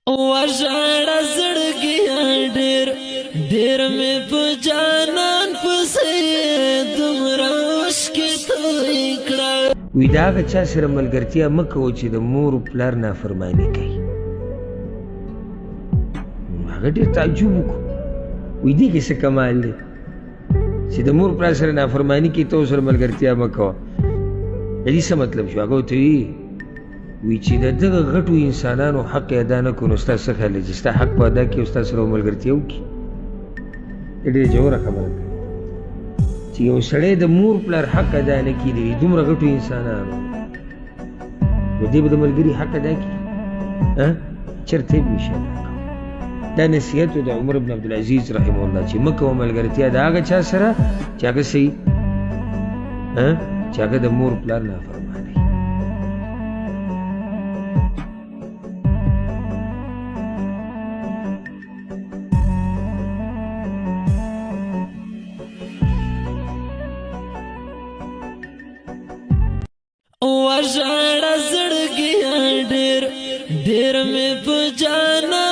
وژاړه زړګیه ډېر ډېر مې په جانان پسې دومره اوښکې توی کړه. وی د هغه چا سره ملګرتیا مه کوه چې د مور و پلار نافرماني کوي. هغه ډېر تعجب وکړو، وی دې کې څه کمال دی چې د مور پلار سره نافرماني کوي ته ورسره ملګرتیا مه کوه. د دې څه مطلب شو؟ هغه ورته وی وی چې د دغه غټو انسانانو حق یې ادا نه کړو نو ستا څه خیال دی چې ستا حق به ادا کړي او ستا سره به ملګرتیا وکړي؟ دا ډېره ژوره خبره کوي چې یو سړی د مور پلار حق ادا نه کړي، د دومره غټو انسانانو، نو دی به د ملګري حق ادا کړي؟ چېرته یې نشي ادا کولی. دا نصیحت و د عمر بن عبدالعزیز رحمه الله چې مه کوه ملګرتیا د هغه چا سره چې هغه څه چې هغه د مور پلار نافرمانه. وژاړه زړګیه ډېر ډېر مې په جانان